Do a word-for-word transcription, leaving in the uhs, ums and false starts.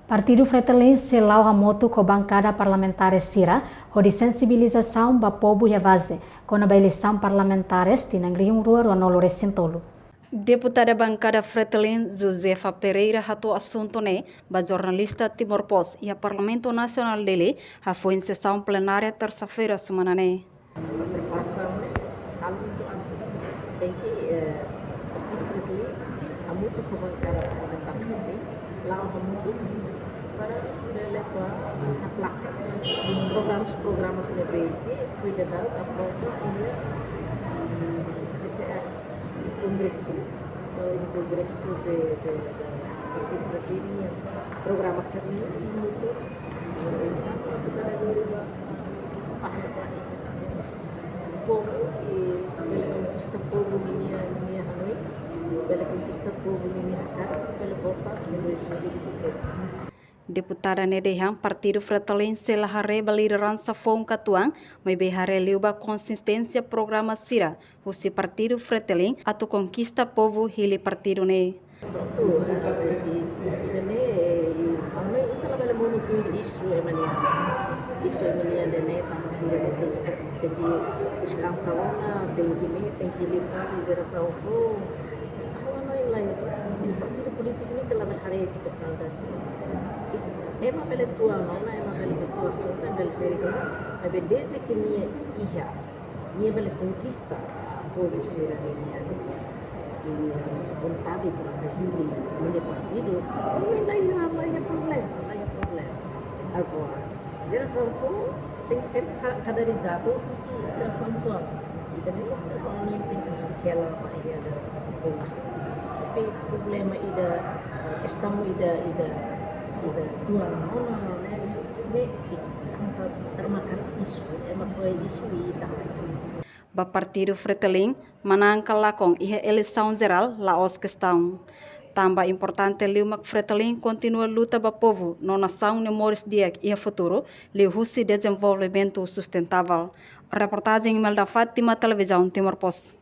Partidu Fretilin sei la'o hamutuk ho bankada parlamentares sira hodi sensibilizasaun ba povu iha baze kona-ba eleisaun parlamentares tinan rihun rua rua-nulu resin tolu. Deputada bankada Fretilin, Josefa Pereira, hato'o asuntu ne'e ba jornalista Timor Post iha Parlamentu Nasionál Dili, hafoin sesaun plenária tersa-feira semana ne'e. Preparasaun ne'e halo muito antes. Tenke, eh, Partidu Fretilin hamutuk ho bankada parlamentár Fretilin, la'o hamutuk para bele ba, eh, haklaken programas, programas ne'ebé ke foin daudaun aprova iha, mm, C C F, iha Kongresu, eh, iha Kongresu de, de, de Partidu Fretilin nian programa sira-ne'e, i muito, eh, oinsá atu kada dori ba, ah, fahe ba iha povu, i bele konkista povu ninia, ninia hanoin, bele konkista povu ninia hakarak, bele vota iha dois mil e vinte e três. Deputada ne'e dehan Partidu Fretilin sei la haree ba lideransa foun katuas, maibé haree liu ba konsisténsia programa sira husi Partidu Fretilin atu konkista povu hili partidu ne'e. Prontu, eh, i, i, ida-ne'e, eh, i, ami ita labele monu tuir isu ema nian. Isu ema nian ida-ne'e tanba sira ne'e tenke, tenke deskansa ona, tenke ne'e, tenke liu fali jerasaun foun. Ha'u hanoin lae, partidu polítiku ne'e labele haree situasaun ida-ne'e. I, ema bele tuan ona, ema bele tuan ona, bele ferik ona, maibé desde ke nia iha, nia bele konkista povu sira-nia, nia vontade para atu hili ninia partidu, ne'e la iha, la iha problema, la iha problema. Agora, jerasaun foun tenke ser ka-, kaderizadu husi jerasaun atuál. Ita-nia problema ne'e tenke husi hela ba iha jerasaun foun. Tapi problema ida, eh, kestaun ida, ida, ida tuan ona, ne'e, ne'e, ne'e, hanesan termakan isu, ema soe isu i ita. Ba Partidu Fretilin, manán ka lakon iha eleisaun jerál la'ós kestaun. Tanba importante liu mak Fretilin kontinua luta ba povu no nasaun nia moris di'ak iha futuru, liuhusi dezenvolvimentu sustentável. Reportajen Imelda Fátima, Televizaun Timor Post.